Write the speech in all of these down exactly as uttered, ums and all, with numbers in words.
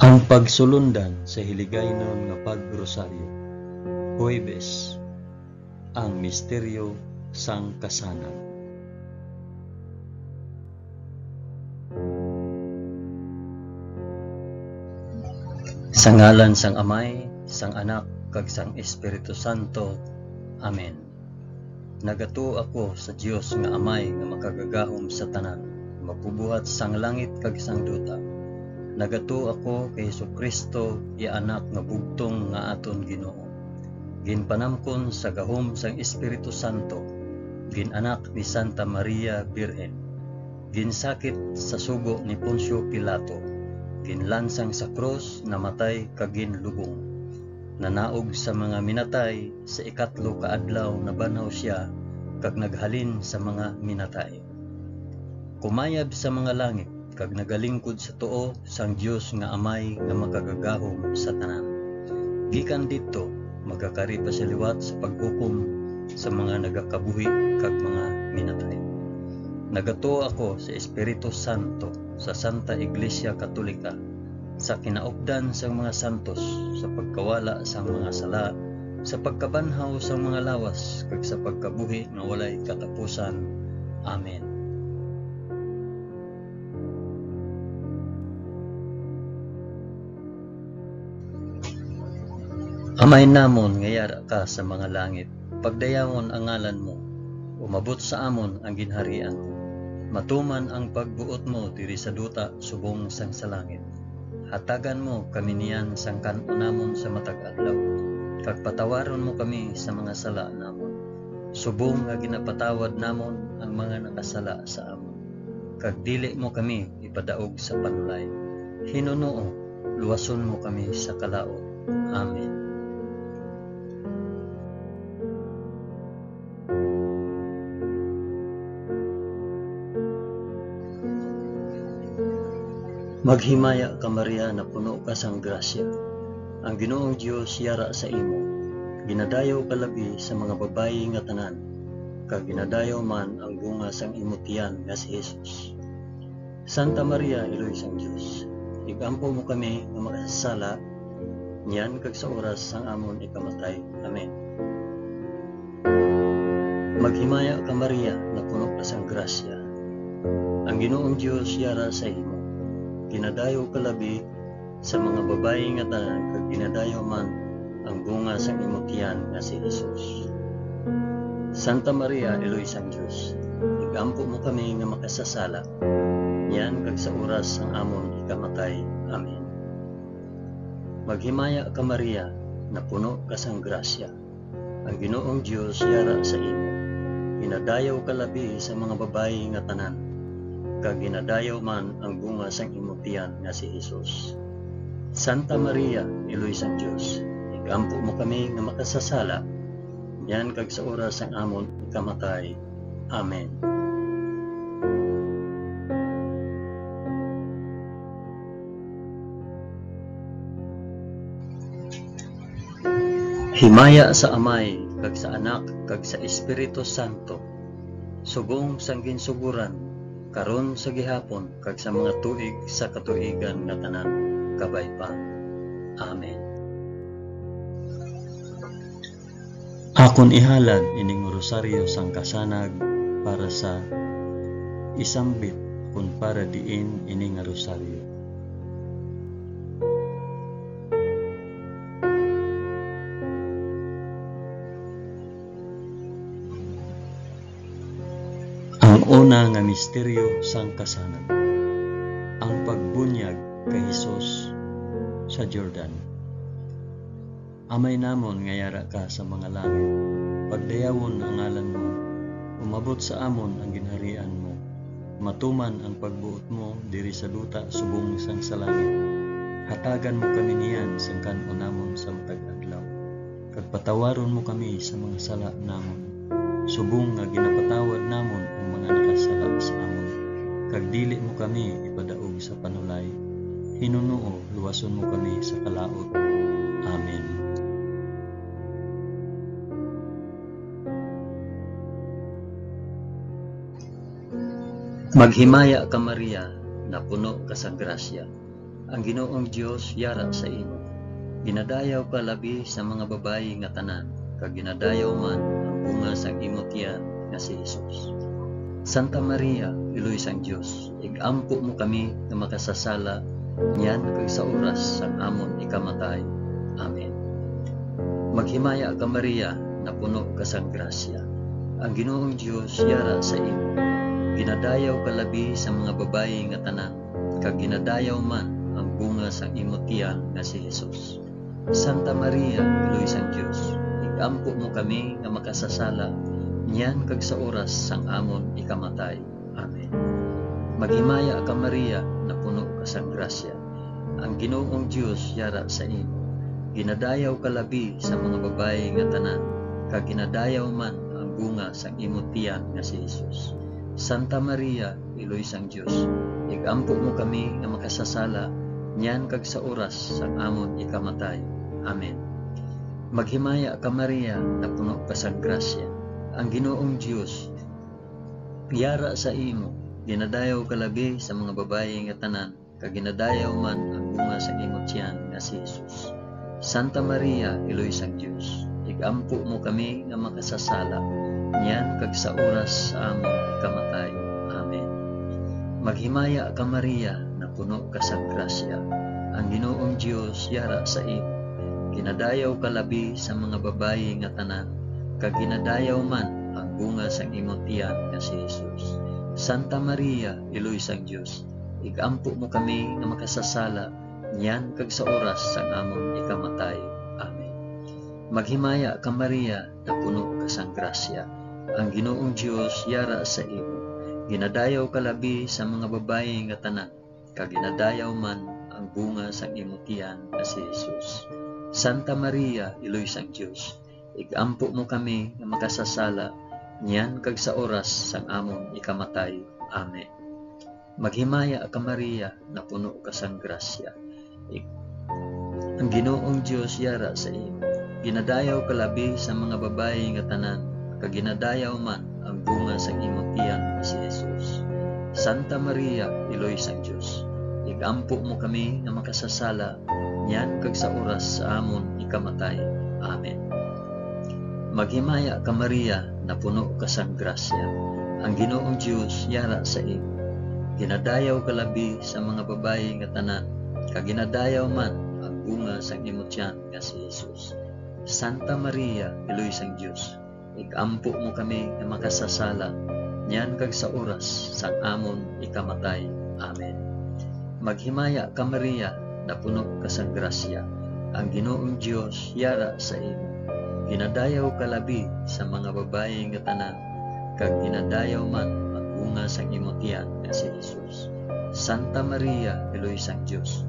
Ang pagsulundan sa Hiligaynon nga Pag-Rosaryo, Huwebes, ang misteryo sang kasanag. Sa ngalan sang Amay, sang Anak, kag sang Espiritu Santo. Amen. Nagatuo ako sa Dios nga Amay nga makagagahom sa tanan, magbubuhat sang langit kag sang duta. Nagatuo ako kay Jesu-Cristo, iya Anak nga bugtong nga aton Ginoo, ginpanamkon sa gahom sang Espiritu Santo, gin-anak ni Santa Maria Birhen, ginsakit sa sugo ni Poncio Pilato, ginlansang sa krus, namatay, kag ginlubong. Nanaog sa mga minatay, sa ikatlo ka adlaw nabanhaw sia, kag naghalin sa mga minatay. Kumayab sa mga langit, kag nagalingkod sa tuo sang Dios nga Amay nga makagagahom sa tanan. Gikan didto, magakari pa sia liwat sa paghukom sa mga nagakabuhi kag mga minatay. Nagatuo ako sa Espiritu Santo, sa Santa Iglesia Katolika, sa kinaupdan sang mga santos, sa pagkawala sang mga sala, sa pagkabanhaw sang mga lawas, kag sa pagkabuhi nga walay katapusan. Amen. Amay namon nga yara ka sa mga langit, pagdayawon ang ngalan mo, umabot sa amon ang ginharian mo, matuman ang pagbuot mo diri sa duta subong sang sa langit. Hatagan mo kami niyan sang kan-o namon sa matag adlaw, kag patawaron mo kami sa mga sala namon, subong nga ginapatawad namon ang mga nakasala sa amon, kag dili mo kami ipadaog sa panulay. Hinunoo, luwason mo kami sa kalaut. Amen. Maghimaya ka, Maria, napuno ka sang grasya. Ang Ginoong Dios yara sa imo. Ginadayaw ka labi sa mga babayi nga tanan, kag ginadayaw man ang bunga sang imo tiyan nga si Jesus. Santa Maria, Iloy sang Dios, ig-ampo mo kami nga makasasala, niyan kag sa oras sang amon ikamatay. Amen. Maghimaya ka, Maria, napuno ka sang grasya. Ang Ginoong Dios yara sa imo. Ginadayaw ka labi sa mga babayi nga tanan, kag ginadayaw man ang bunga sang imo tiyan nga si Jesus. Santa Maria, Iloy sang Dios, ig-ampo mo kami nga makasasala, niyan kag sa oras sang amon ikamatay. Amen. Maghimaya ka, Maria, napuno ka sang grasya. Ang Ginoong Dios yara sa imo. Ginadayaw ka labi sa mga babayi nga tanan, kag ginadayaw man ang bunga sang imo tiyan nga si Jesus. Santa Maria, Iloy sang Dios, ig-ampo mo kami nga makasasala, niyan kag sa oras sang amon ikamatay. Amen. Himaya sa Amay, kag sa Anak, kag sa Espiritu Santo, subong sang ginsugoran, karon, sa gihapon, kag sa mga tuig sa katuigan nga tanan. Kabay pa. Amen. Akon ihalad ining rosaryo sang kasanag para sa isambit kon para diin ini nga rosaryo. Ang una nga misteryo sang kasanag, ang pagbunyag kay Jesus sa Jordan. Amay namon nga yara ka sa mga langit, pagdayawon ang ngalan mo, umabot sa amon ang ginharian mo, matuman ang pagbuot mo diri sa duta subong sang sa langit. Hatagan mo kami niyan sang kan-on namon sa matag adlaw, kag patawaron mo kami sa mga sala namon, subong nga ginapatawad namon ang mga nakasala sa amon, kag dili mo kami ipadaog sa panulay. Hinunoo, luwason mo kami sa kalaut. Amen. Maghimaya ka, Maria, napuno ka sa grasya. Ang Ginoong Dios yara sa imo. Ginadayaw ka labi sa mga babayi nga tanan, kag ginadayaw man ang bunga sang imo tiyan nga si Jesus. Santa Maria, Iloy sang Dios, ig-ampo mo kami nga makasasala niyan kag sa oras sang amon ikamatay. Amen. Maghimaya ka, Maria, napuno ka sang grasya. Ang Ginoong Dios yara sa imo. Ginadayaw ka labi sa mga babayi nga tanan, kag ginadayaw man ang bunga sang imo tiyan nga si Jesus. Santa Maria, Iloy sang Dios, ig-ampo mo kami nga makasasala niyan kag sa oras sang amon ikamatay. Amen. Maghimaya ka, Maria, napuno ka sang grasya. Ang Ginoong Dios yara sa imo. Ginadayaw ka labi sa mga babayi nga tanan, kag ginadayaw man ang bunga sang imo tiyan nga si Jesus. Santa Maria, Iloy sang Dios, ig-ampo mo kami nga makasasala niyan kag sa oras sang amon ikamatay. Amen. Maghimaya ka, Maria, napuno ka sang grasya. Ang Ginoong Dios yara sa imo. Ginadayaw ka labi sa mga babayi nga tanan, kag ginadayaw man ang bunga sang imo tiyan nga si Jesus. Santa Maria, Iloy sang Dios, ig-ampo mo kami nga makasasala, niyan kag sa oras sa amon ikamatay. Amen. Maghimaya ka, Maria, napuno ka sang grasya. Ang Ginoong Dios yara sa imo. Ginadayaw ka labi sa mga babayi nga tanan, kag ginadayaw man ang bunga sang imo tiyan nga si Jesus. Santa Maria, Iloy sang Dios, ig-ampo mo kami nga makasasala, niyan kag sa oras sang amon ikamatay. Amen. Maghimaya ka, Maria, napuno ka sang grasya. Ang Ginoong Dios yara sa imo. Ginadayaw ka labi sa mga babayi nga tanan, kag ginadayaw man ang bunga sang imo tiyan nga si Jesus. Santa Maria, Iloy sang Dios, ig-ampo mo kami nga makasasala, niyan kag sa oras sang amon ikamatay. Amen. Maghimaya ka, Maria, napuno ka sang grasya. Ik-, ang Ginoong Dios yara sa imo. Ginadayaw ka labi sa mga babayi nga tanan, kag ginadayaw man ang bunga sang imo tiyan nga si Jesus. Santa Maria, Iloy sang Dios, ig-ampo mo kami nga makasasala, niyan kag sa oras sa amon ikamatay. Amen. Maghimaya ka, Maria, napuno ka sang grasya. Ang Ginoong Dios yara sa imo. Ginadayaw ka labi sa mga babayi nga tanan, kag ginadayaw man ang bunga sang imo tiyan nga si Jesus. Santa Maria, Iloy sang Dios, ig-ampo mo kami nga makasasala, niyan kag sa oras sang amon ikamatay. Amen. Maghimaya ka, Maria, napuno ka sang grasya. Ang Ginoong Dios yara sa imo. Ginadayaw ka labi sa mga babayi nga tanan, kag ginadayaw man ang bunga sang imo tiyan nga si Jesus. Santa Maria, Iloy sang Dios,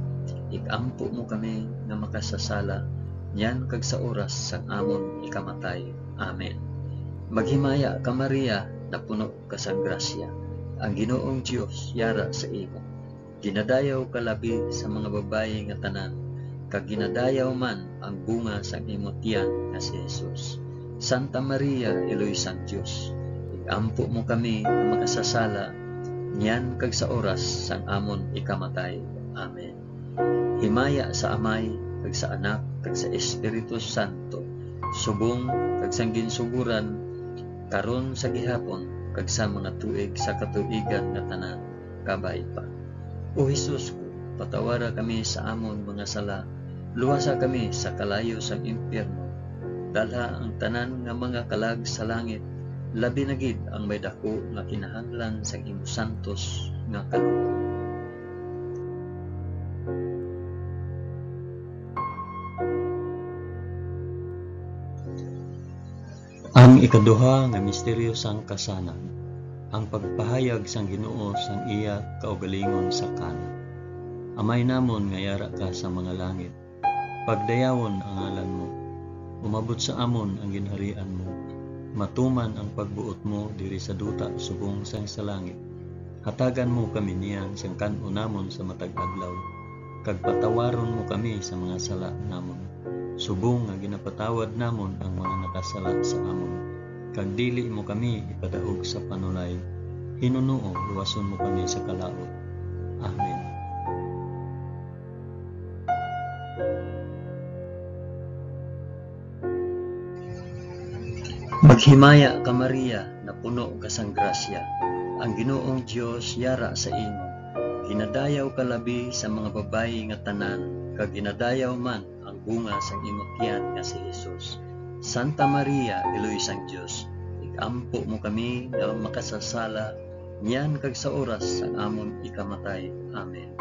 ig-ampo mo kami nga makasasala, niyan kag sa oras sang amon ikamatay. Amen. Maghimaya ka, Maria, napuno ka sang grasya. Ang Ginoong Dios yara sa imo. Ginadayaw ka labi sa mga babayi nga tanan, kag ginadayaw man ang bunga sang imo tiyan nga si Jesus. Santa Maria, Iloy sang Dios, ig-ampo mo kami nga makasasala, niyan kag sa oras sang amon ikamatay. Amen. Himaya sa Amay, kag sa Anak, kag sa Espiritu Santo, subong kag sang ginsugoran, karon, sa gihapon, kag sa mga tuig sa katuigan nga tanan. Kabay pa. O Jesus ko, patawara kami sa amon mga sala, luwasa kami sa kalayo sang impyerno, dalha ang tanan nga mga kalag sa langit, labi na gid ang may daku nga kinahanglan sang imo santos nga kaluoy. Ang ikaduha nga misteryo sang kasanan, ang pagpahayag sang Ginoo sang iya kaugalingon sa Cana. Amay namon nga yara ka sa mga langit, pagdayawon ang ngalan mo. Umabot sa amon ang ginharian mo. Matuman ang pagbuot mo diri sa duta subong sang sa langit. Hatagan mo kami niyan sang kan-o namon sa matag adlaw, kag patawaron mo kami sa mga sala namon, subong nga ginapatawad namon ang mga nakasala sa amon. Kag dili mo kami ipadaog sa panulay. Hinunoo, luwason mo kami sa kalaut. Amen. Maghimaya ka, Maria, napuno ka sang grasya. Ang Ginoong Dios yara sa imo. Ginadayaw ka labi sa mga babayi nga tanan, kag ginadayaw man ang bunga sang imo tiyan nga si Jesus. Santa Maria, Iloy sang Dios, ig-ampo mo kami nga makasasala, niyan kag sa oras sang amon ikamatay. Amen.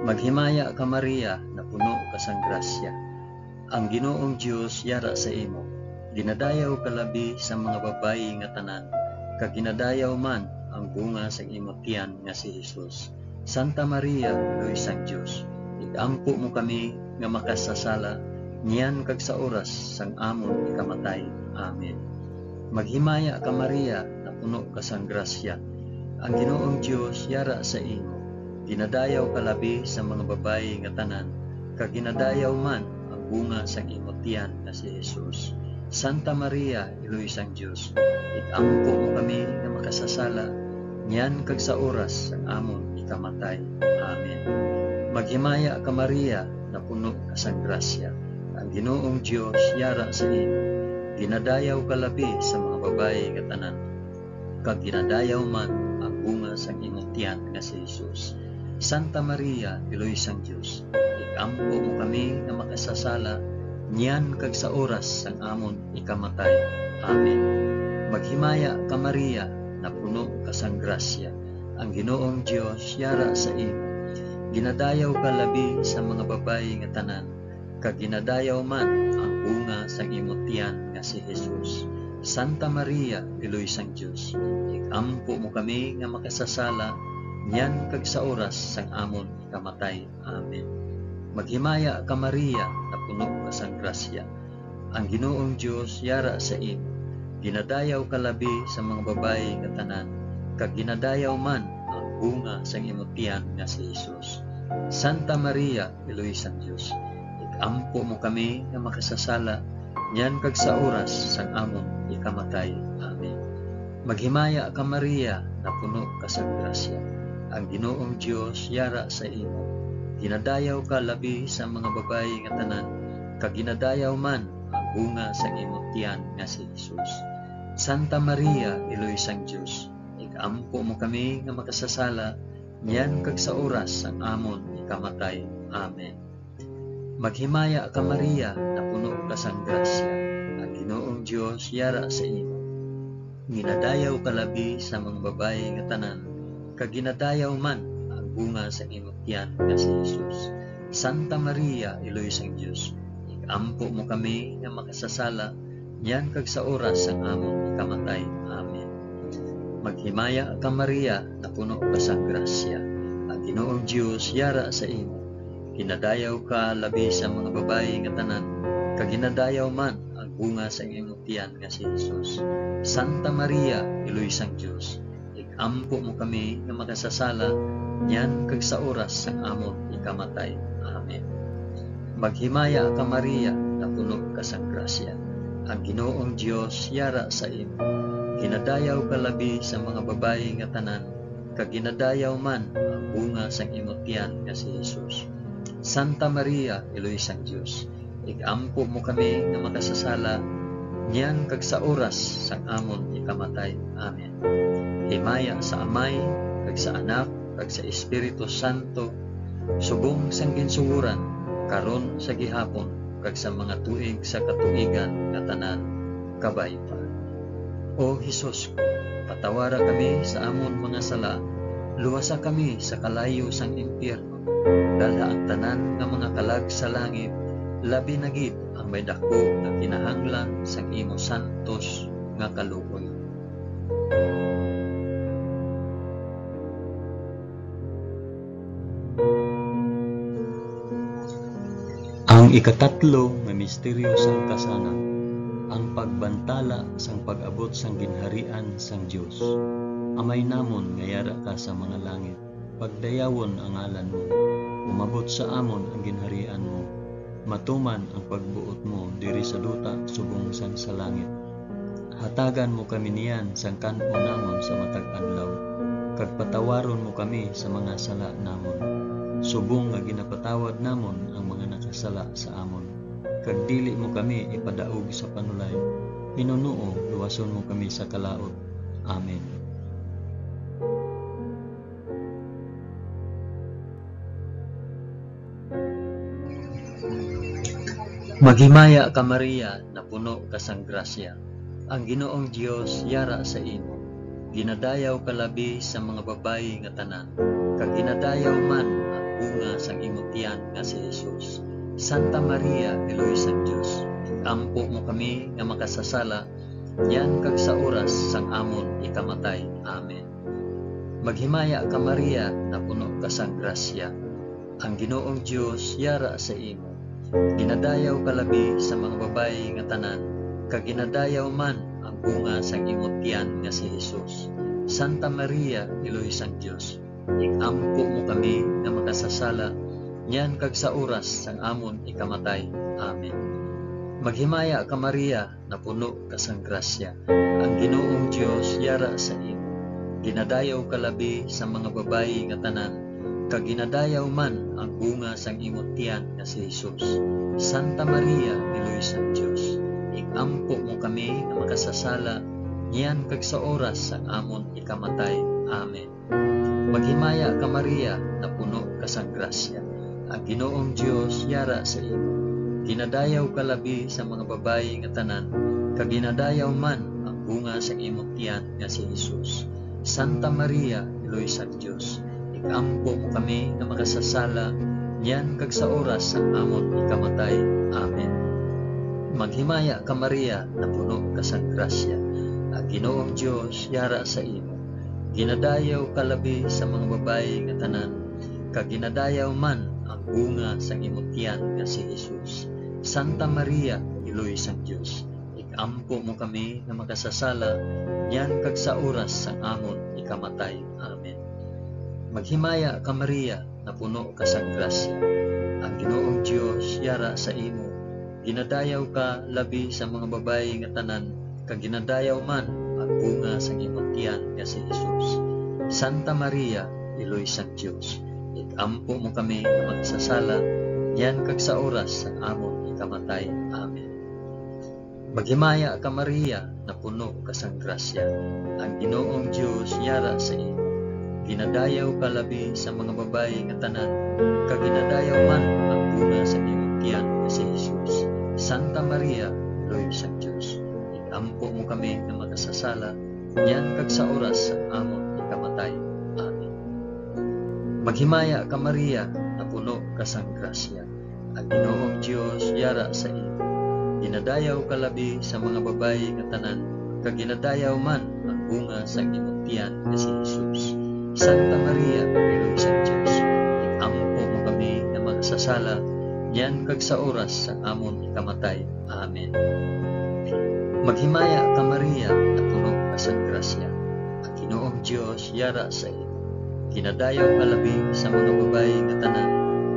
Maghimaya ka, Maria, napuno ka sang grasya. Ang Ginoong Dios yara sa imo. Ginadayaw ka labi sa mga babayi nga tanan, kag ginadayaw man ang bunga sang imo tiyan nga si Jesus. Santa Maria, Iloy sang Dios, ig-ampo mo kami nga makasasala, niyan kag sa oras sang amon ikamatay. Amen. Maghimaya ka, Maria, napuno ka sang grasya. Ang Ginoong Dios yara sa imo. Ginadayaw ka labi sa mga babayi nga tanan, kag ginadayaw man ang bunga sang imo tiyan nga si Jesus. Santa Maria, Iloy sang Dios, ig-ampo mo kami nga makasasala, niyan kag sa oras sang amon ikamatay. Amen. Maghimaya ka, Maria, napuno ka sang grasya. Ang Ginoong Dios yara sa imo. Ginadayaw ka labi sa mga babayi nga tanan, kag ginadayaw man ang bunga sang imong tiyan nga si Jesus. Santa Maria, Iloy sang Dios, ig-ampo mo kami nga makasasala, niyan kag sa oras sang amon ikamatay. Amen. Maghimaya ka, Maria, napuno ka sang grasya. Ang Ginoong Dios yara sa imo. Ginadayaw ka labi sa mga babayi nga tanan, kag ginadayaw man ang bunga sang imo tiyan nga si Jesus. Santa Maria, Iloy sang Dios, ig-ampo mo kami nga makasasala, niyan kag sa oras sang amon ikamatay. Amen. Maghimaya ka, Maria, napuno ka sang grasya. Ang Ginoong Dios yara sa imo. Ginadayaw ka labi sa mga babayi nga tanan, kag ginadayaw man ang bunga sang imo tiyan nga si Jesus. Santa Maria, Iloy sang Dios, ig-ampo mo kami nga makasasala, niyan kag sa oras sang amon ikamatay. Amen. Maghimaya ka, Maria, napuno ka sang grasya. Ang Ginoong Dios yara sa imo. Ginadayaw ka labi sa mga babayi nga tanan, kag ginadayaw man ang bunga sang imo tiyan nga si Jesus. Santa Maria, Iloy sang Dios, ig-ampo mo kami nga makasasala, niyan kag sa oras sang amon ikamatay. Amen. Maghimaya ka, Maria, napuno ka sang grasya. Ang Ginoong Dios yara sa imo. Ginadayaw ka labi sa mga babayi nga tanan, kag ginadayaw man ang bunga sa imo tiyan nga si Jesus. Santa Maria, Iloy sang Dios, ig-ampo mo kami nga makasasala, niyan kag sa oras sang amon ikamatay. Amen. Maghimaya ka, Maria, napuno ka sang grasya. Ang Ginoong Dios yara sa imo. Ginadayaw ka labi sa mga babayi nga tanan, kag ginadayaw man ang bunga sang imo tiyan nga si Jesus. Santa Maria, Iloy sang Dios, ig-ampo mo kami nga makasasala, niyan kag sa oras sang amon ikamatay. Amen. Maghimaya ka, Maria, napuno ka sang grasya. Ang Ginoong Dios yara sa imo. Ginadayaw ka labi sa mga babayi nga tanan, kag ginadayaw man ang bunga sang imo tiyan nga si Jesus. Santa Maria, Iloy sang Dios, ig-ampo mo kami nga makasasala, niyan kag sa oras sang amon ikamatay. Amen. Himaya sa Amay, kag sa Anak, kag sa Espiritu Santo, subong sang ginsugoran, karon, sa gihapon, kag sa mga tuig sa katuigan nga tanan. Kabay pa. O Jesus ko, patawara kami sa amon mga sala, luwasa kami sa kalayo sang impyerno, dalha ang tanan nga mga kalag sa langit, labi na gid ang may daku nga kinahanglan sang imo santos nga kaluoy. Ang ikatatlo nga misteryo sang kasanag, ang pagbantala sang pag-abot sang ginharian sang Dios. Amay namon nga yara ka sa mga langit, pagdayawon ang ngalan mo. Umabot sa amon ang ginharian mo. Matuman ang pagbuot mo diri sa duta subong sang sa langit. Hatagan mo kami niyan sang kan-o namon sa matag adlaw, kag patawaron mo kami sa mga sala namon, subong nga ginapatawad namon ang mga nakasala sa amon. Kag dili mo kami ipadaog sa panulay, Ginoo, luwason mo kami sa kalaut. Amen. Maghimaya ka, Maria, napuno ka sang grasya. Ang Ginoong Dios yara sa imo. Ginadayaw ka labi sa mga babayi nga tanan, kag ginadayaw man ang bunga sang imo tiyan nga si Jesus. Santa Maria, Iloy sang Dios, ig-ampo mo kami nga makasasala, niyan kag sa oras sang amon ikamatay. Amen. Maghimaya ka, Maria, napuno ka sang grasya. Ang Ginoong Dios yara sa imo. Ginadayaw ka labi sa mga babayi nga tanan, kag ginadayaw man ang bunga sang imo tiyan nga si Jesus. Santa Maria, Iloy sang Dios, ig-ampo mo kami nga makasasala, niyan kag sa oras sang amon ikamatay. Amen. Maghimaya ka, Maria, napuno ka sang grasya. Ang Ginoong Dios yara sa imo. Ginadayaw ka labi sa mga babayi nga tanan, kag ginadayaw man ang bunga sang imo tiyan nga si Jesus. Santa Maria, Iloy sang Dios, ig-ampo mo kami nga makasasala, niyan kag sa oras sang amon ikamatay. Amen. Maghimaya ka, Maria, napuno ka sang grasya. Ang Ginoong Dios yara sa imo. Ginadayaw ka labi sa mga babayi nga tanan, kag ginadayaw man ang bunga sang imo tiyan nga si Jesus. Santa Maria, Iloy sang Dios, ig-ampo mo kami nga makasasala, niyan kag sa oras sang amon ikamatay. Amen. Maghimaya ka, Maria, napuno ka sang grasya. Ang Ginoong Dios yara sa imo. Ginadayaw ka labi sa mga babayi nga tanan, kag ginadayaw man ang bunga sang imo tiyan nga si Jesus. Santa Maria, Iloy sang Dios, ig-ampo mo kami nga makasasala, niyan kag sa oras sang amon ikamatay. Amen. Maghimaya ka, Maria, napuno ka sang grasya. Ang Ginoong Dios yara sa imo. Ginadayaw ka labi sa mga babayi nga tanan, kag ginadayaw man ang bunga sang imo tiyan nga si Jesus. Santa Maria, Iloy sang Dios, ig-ampo mo kami nga makasasala, niyan kag sa oras sang amon ikamatay. Amen. Maghimaya ka, Maria, napuno ka sang grasya. Ang Ginoong Dios yara sa imo. Ginadayaw ka labi sa mga babayi nga tanan, kag ginadayaw man ang bunga sa imong tiyan nga si Jesus. Santa Maria, Iloy sang Dios, ig-ampo mo kami nga makasasala, niyan kag sa oras sang amon ikamatay. Amen. Maghimaya ka, Maria, napuno ka sang grasya. Ang Ginoong Dios yara sa imo. Ginadayaw ka labi sa mga babayi nga tanan, kag ginadayaw man ang bunga sang imong tiyan nga si Jesus. Santa Maria, Iloy sang Dios, ig-ampo mo kami nga makasasala, niyan kag sa oras sang amon ikamatay. Amen. Maghimaya ka, Maria, napuno ka sang grasya. Ang Ginoong Dios yara sa imo. Ginadayaw ka labi sa mga babayi nga tanan,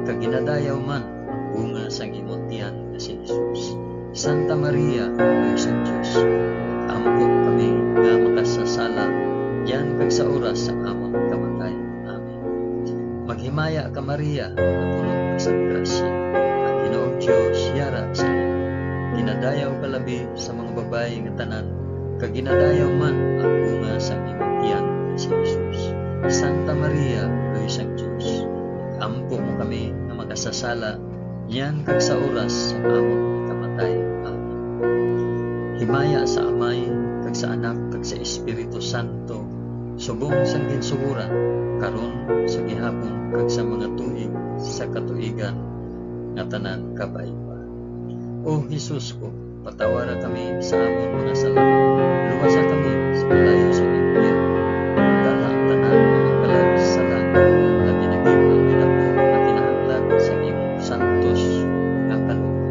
kag ginadayaw man ang bunga sang imong tiyan nga si Jesus. Santa Maria, Iloy sang Dios, ig-ampo mo kami nga makasasala, niyan kag sa oras sang amon kamatay. Amen. Maghimaya ka, Maria, napuno ka sang grasya. Ang Ginoong Dios yara sa imo. Ginadayaw ka labi sa mga babayi nga tanan, kag ginadayaw man ang bunga sang imong tiyan nga si Jesus. Santa Maria, Iloy sang Dios, ig-ampo mo kami nga makasasala, niyan kag sa oras sang amon ikamatay. Amen. Himaya sa Amay, kag sa Anak, kag sa Espiritu Santo, subong sang ginsugoran, karon, sa gihapon, kag sa mga tuig sa katuigan nga tanan. Kabay pa. O Jesus ko, patawara kami sa amon mga sala, luwasa kami sa kalayo sa impyerno, dala ang tanan nga mga kalag sa langit, labi na gid ang may daku nga kinahanglan sa imong santos nga kaluoy.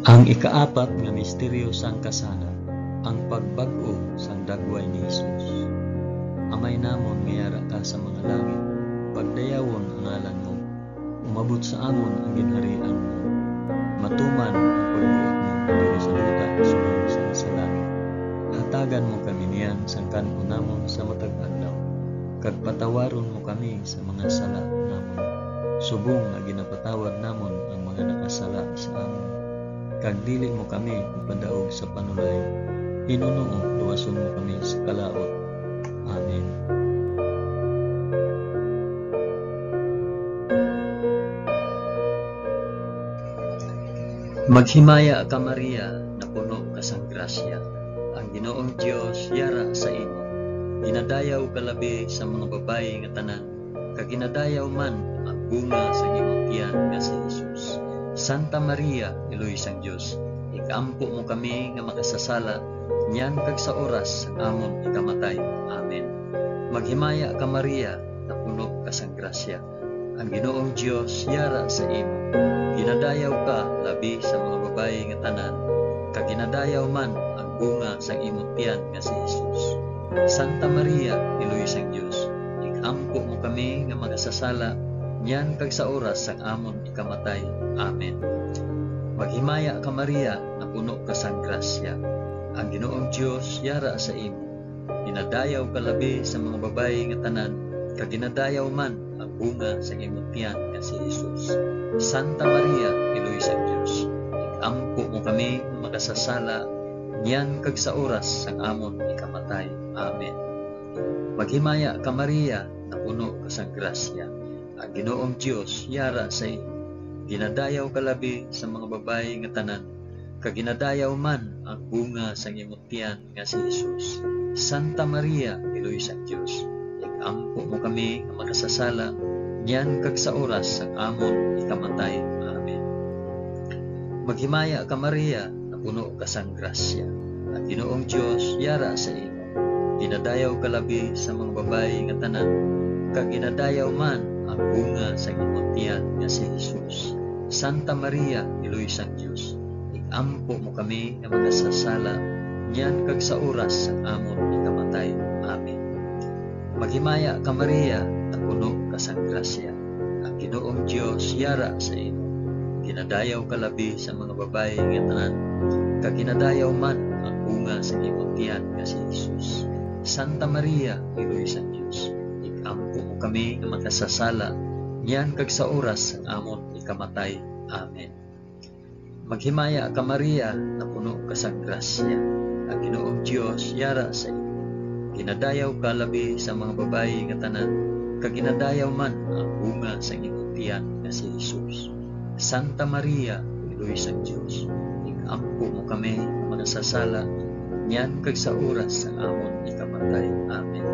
Ang ikaapat nga misteryo sang kasala, ang pagbag-o sang dagway ni Jesus. Amay namon nga yara ka sa mga langit, pagdayawon ang ngalan mo. Umabot sa amon ang ginharian mo. Matuman ang pagbuot mo diri sa duta subong sang sa langit. Hatagan mo kami niyan sang kan-on namon sa matag adlaw. kag patawaron mo kami sa mga sala namon, subong nga ginapatawad namon ang mga nakasala sa amon. Kag dili mo kami ipadaog sa panulay, hinunoo luwason mo kami sa kalaut. Amen. Maghimaya ka, Maria, napuno ka sang grasya. Ang Ginoong Dios yara sa imo. Ginadayaw ka labi sa mga babayi nga tanan, kag ginadayaw man ang bunga sang imong tiyan nga si Jesus. Santa Maria, Iloy sang Dios, ig-ampo mo kami nga makasasala, niyan kag sa oras sang amon ikamatay. Amen. Maghimaya ka, Maria, napuno ka sang grasya. Ang Ginoong Dios yara sa imo. Ginadayaw ka labi sa mga babayi nga tanan, kag ginadayaw man ang bunga sang imong tiyan nga si Jesus. Santa Maria, Iloy sang Dios, ig-ampo mo kami nga makasasala, niyan kag sa oras sang amon ikamatay. Amen. Maghimaya ka, Maria, napuno ka sang grasya. Ang Ginoong Dios yara sa imo. Ginadayaw ka labi sa mga babayi nga tanan, kag ginadayaw man ang bunga sang imong tiyan nga si Jesus. Santa Maria, Iloy sang Dios, ig-ampo mo kami nga makasasala, niyan kag sa oras sang amon ikamatay. Amen. Maghimaya ka, Maria, napuno ka sang grasya. Ang Ginoong Dios yara sa imo. Ginadayaw ka labi sa mga babayi nga tanan, kag ginadayaw man ang bunga sang imong tiyan nga si Jesus. Santa Maria, Iloy sang Dios, ig-ampo mo kami nga makasasala, niyan kag sa oras sang amon ikamatay. Amen. Maghimaya ka, Maria, napuno ka sang grasya. Ang Ginoong Dios yara sa imo. Ginadayaw ka labi sa mga babayi nga tanan, kag ginadayaw man ang bunga sang imong tiyan nga si Jesus. Santa Maria, Iloy sang Dios, ig-ampo mo kami nga makasasala, niyan kag sa oras sang amon ikamatay. Amen. Maghimaya ka, Maria, napuno ka sang grasya. Ang Ginoong Dios yara sa imo. Ginadayaw ka labi sa mga babayi nga tanan, kag ginadayaw man ang bunga sa imong tiyan nga si Jesus. Santa Maria, Iloy sang Dios, ig-ampo mo kami nga makasasala, niyan kag sa oras sang amon ikamatay. Amen. Maghimaya ka, Maria, napuno ka sang grasya. Ang Ginoong Dios yara sa imo. Ginadayaw ka labi sa mga babayi nga tanan, kag ginadayaw man ang bunga sang imong tiyan nga si Jesus. Santa Maria, Iloy sang Dios, ig-ampo mo kami nga makasasala, niyan kag sa oras sang amon ikamatay. Amen.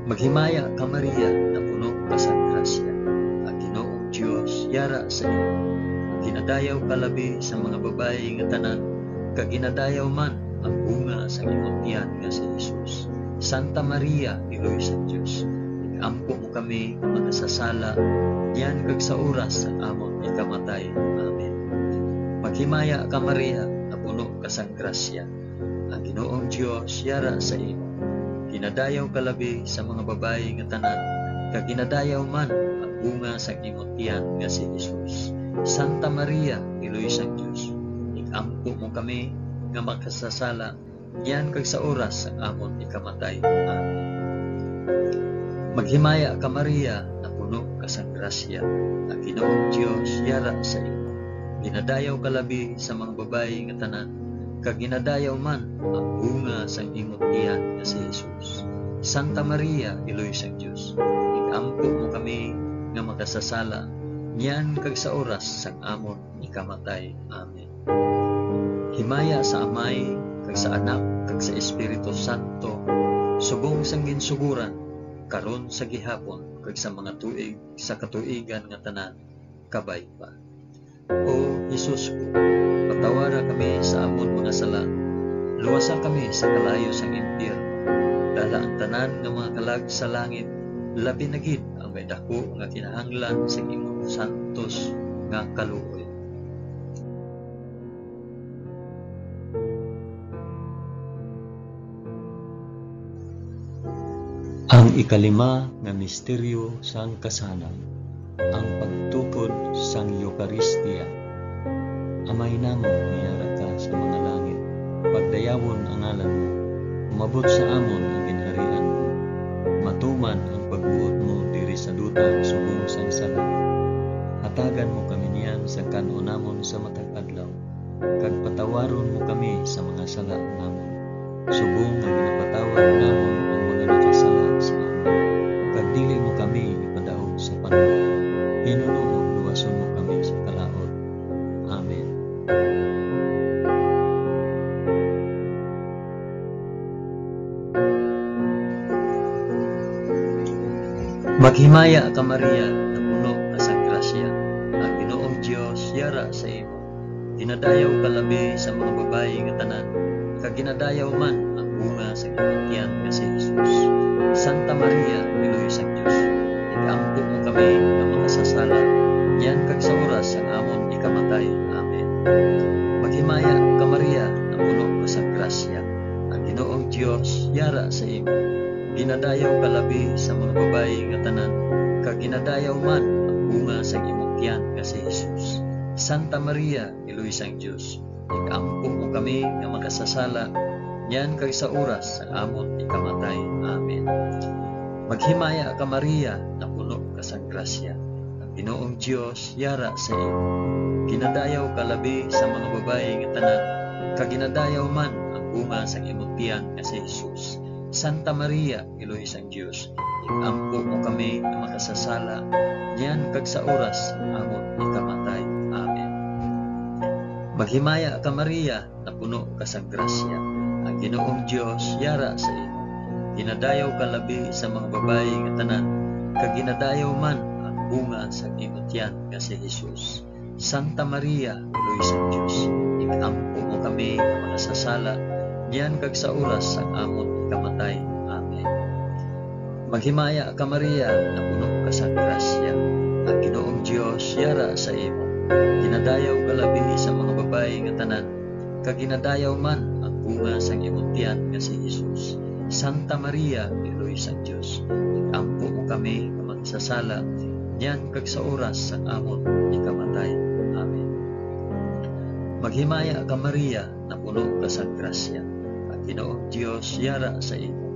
Maghimaya ka, Maria, napuno ka sang grasya. Ang Ginoong Dios yara sa imo. Ginadayaw ka labi sa mga babayi nga tanan, kag ginadayaw man ang bunga sang imong tiyan nga si Jesus. Santa Maria, Iloy sang Dios, ig-ampo mo kami nga makasasala, niyan kag sa oras sang amon ikamatay. Amen. Maghimaya ka, Maria, napuno ka sang grasya. Ang Ginoong Dios yara sa imo. Ginadayaw ka labi sa mga babayi nga tanan, kag ginadayaw man ang bunga sang imong tiyan nga si Jesus. Santa Maria, Iloy sang Dios, ig-ampo mo kami nga makasasala, niyan kag sa oras sang amon ikamatay. Amen. Maghimaya ka, Maria, napuno ka sang grasya, ang Ginoong Dios yara sa imo. Ginadayaw ka labi sa mga babayi nga tanan, kag ginadayaw man ang bunga sang imong tiyan nga si Jesus. Santa Maria, Iloy sang Dios, ig-ampo mo kami nga makasasala, niyan kag sa oras sang amon ikamatay. Amen. Himaya sa Amay, kag sa Anak, kag sa Espiritu Santo, subong sang ginsugoran, karon, sa gihapon, kag sa mga tuig sa katuigan nga tanan. Kabay pa. O Jesus ko, patawara kami sa amon mga sala, luwasa kami sa kalayo sang impyerno, dala ang tanan nga mga kalag sa langit, labi na gid ang may daku nga kinahanglan sang imong santos nga kaluoy. Ang ikalima nga misteryo sang kasanag, ang pagtukod sang Eukaristia. Amay namon nga yara ka sa mga langit, pagdayawon ang ngalan mo, umabot sa amon ang ginharian mo, Tuman ang pagbuot mo diri sa duta subong sang sala. Hatagan mo kami niyan sa kan-o namon sa matag adlaw, kag patawaron mo kami sa mga sala namon, subong nga ginapatawad namon ang mga nakasala sa amon. Kag dili mo kami ipadaog sa panulay, hinunoon luwason mo kami sa kalaut. Amen. Maghimaya ka, Maria, nga puno ka sang grasya, ang Ginoong Dios yara sa imo. Ginadayaw ka labi sa mga babayi nga tanan, kag ginadayaw man ang bunga sa imong tiyan nga si Jesus. Santa Maria, Iloy sang Dios, ig-ampo mo kami nga makasasala, niyan kag sa oras sang amon ikamatay. Amen. Maghimaya ka, Maria, nga puno ka sang grasya, ang Ginoong Dios yara sa imo. Ginadayaw ka labi sa mga babayi nga tanan, kag ginadayaw man ang bunga sang imong tiyan nga si Jesus. Santa Maria, Iloy sang Dios, ig-ampo mo kami nga makasasala, niyan kag sa oras sang amon ikamatay. Amen. Maghimaya ka, Maria, nga puno ka sang grasya, ang Ginoong Dios yara sa imo. Ginadayaw ka labi sa mga babayi nga tanan, kag ginadayaw man ang bunga sang imong tiyan nga si Jesus. Santa Maria, Iloy sang Dios, ig-ampo mo kami nga makasasala, niyan kag sa oras sang amon ikamatay. Amen. Maghimaya ka, Maria, nga puno ka sang grasya, ang Ginoong Dios yara sa imo. Ginadayaw ka labi sa mga babayi nga tanan, kag ginadayaw man ang bunga sang imong tiyan nga si Jesus. Santa Maria, Iloy sang Dios, ig-ampo mo kami nga makasasala, niyan kag sa oras sang amon ikamatay. Amen. Maghimaya ka, Maria, nga puno ka sang grasya, ang Ginoong Dios yara sa imo. Ginadayaw ka labi sa mga babayi nga tanan, kag ginadayaw man ang bunga sang imong tiyan nga si Jesus. Santa Maria, Iloy sang Dios, ig-ampo mo kami nga makasasala, niyan kag sa oras sang amon ikamatay. Amen. Maghimaya ka, Maria, nga puno ka sang grasya, ang Ginoong Dios yara sa imo.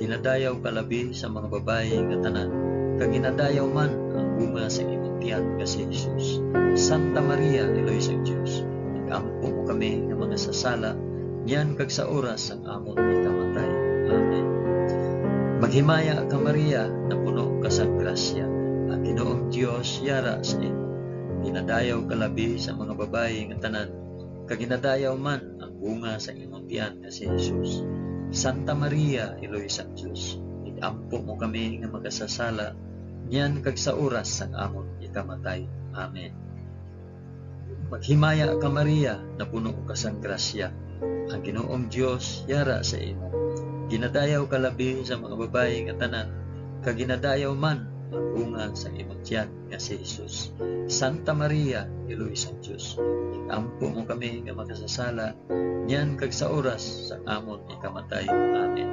Ginadayaw ka labi sa mga babayi nga tanan, kag ginadayaw man ang bunga sa imong tiyan nga si Jesus. Santa Maria, Iloy sang Dios, ig-ampo mo kami nga makasasala, niyan kag sa oras sang amon ikamatay. Amen. Maghimaya ka, Maria, nga puno ka sang grasya, ang Ginoong Dios yara sa imo. Ginadayaw ka labi sa mga babayi nga tanan, kag ginadayaw man ang bunga sa imong tiyan nga si Jesus. Santa Maria, Iloy sang Dios, ig-ampo mo kami nga makasasala, niyan kag sa oras sang amon ikamatay. Amen. Maghimaya ka, Maria, nga puno ka sang grasya, ang Ginoong Dios yara sa imo. Ginadayaw ka labi sa mga babayi nga tanan, kag ginadayaw man ang bunga sa imong tiyan nga si Jesus. Santa Maria, Iloy sang Dios, ig-ampo mo kami nga makasasala, niyan kag sa oras sang amon ikamatay. Amen.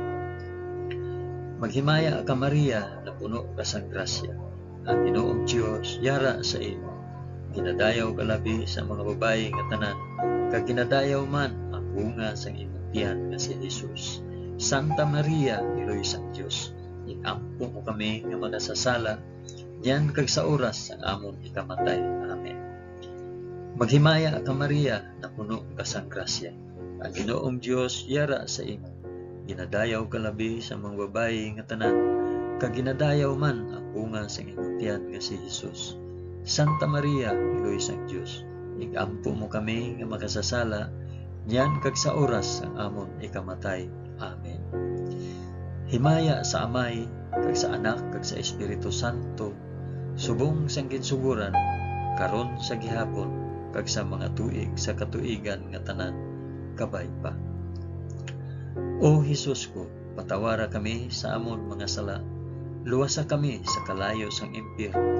Maghimaya ka, Maria, nga puno ka sang grasya, ang Ginoong Dios yara sa imo. Ginadayaw ka labi sa mga babayi nga tanan, kag ginadayaw man ang bunga sang imong tiyan nga si Jesus. Santa Maria, Iloy sang Dios, ig-ampo mo kami nga makasasala, niyan kag sa oras sang amon ikamatay. Amen. Maghimaya ka, Maria, nga puno ka sang grasya, ang Ginoong Dios yara sa imo. Ginadayaw ka labi sa mga babayi nga tanan, kag ginadayaw man ang bunga sang imong tiyan nga si Jesus. Santa Maria, Iloy sang Dios, ig-ampo mo kami nga makasasala, niyan kag sa oras sang amon ikamatay. Amen. Himaya sa Amay, kag sa Anak, kag sa Espiritu Santo, subong sang ginsugoran, karon, sa gihapon, kag sa mga tuig sa katuigan nga tanan. Kabay pa. O Jesus ko, patawara kami sa amon mga sala, luwasa kami sa kalayo sang impyerno,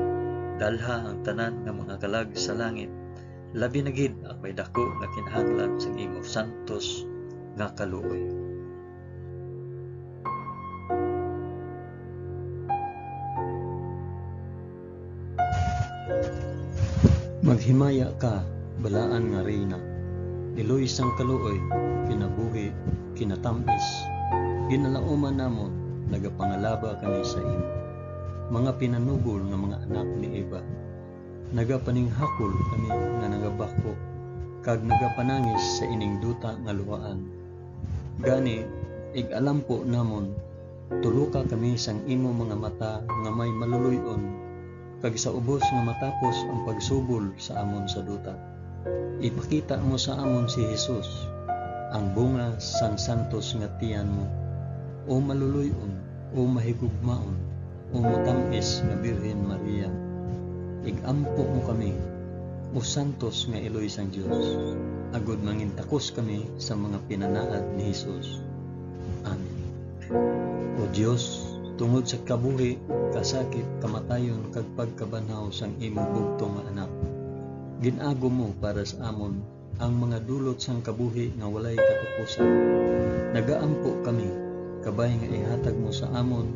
dalha ang tanan nga mga kalag sa langit, labi na gid ang may daku nga kinahanglan sang imo santos nga kaluoy. Maghimaya ka, balaan nga Reyna, iloy sang kaluoy, kinabuhi, kinatamis, ginalauman namon, nagapangalaba kami sa imo. Mga pinanubol nga mga anak ni Eva, nagapaninghakol kami nga nagabakho kag nagapanangis sa ining duta nga luhaan. Gani, ig-alampo namon, tuloka kami sang imo mga mata nga may maluloy-on, kag sa ubos nga matapos ang pagsubol sa amon sa duta. Ipakita mo sa amon si Jesus, ang bunga sang santos nga tiyan mo, o maluloy-on, o mahigugmaon, o matam-is nga Birhen Maria. Ig-ampo mo kami, o santos nga iloy sang Dios, agod mangintakos kami sa mga pinanaad ni Jesus. Amen. O Dios, tungod sa kabuhi, kasakit, kamatayon, kag pagkabanhaw sang imo bugtong nga Anak, gin-agom mo para sa amon ang mga dulot sang kabuhi nga walay katapusan. Nagaampo kami, kabay nga ihatag mo sa amon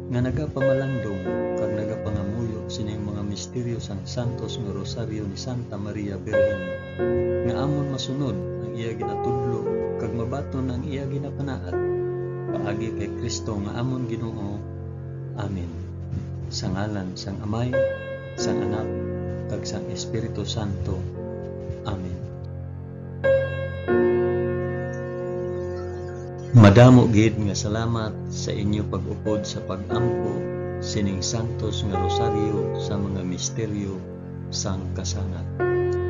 nga nagapamalandong kag nagapangamuyo sining mga misteryo sang santos nga Rosaryo ni Santa Maria Birhen, nga amon masunod ang iya ginatudlo kag mabaton ang iya ginapanaad. Paagi kay Cristo nga amon Ginoo. Amen. Sa ngalan sang Amay, sang Anak, kag sang Espiritu Santo. Amen. Madamo gid nga salamat sa inyo pag-upod sa pag-ampo sining santos nga rosaryo sa mga misteryo sang kasanag.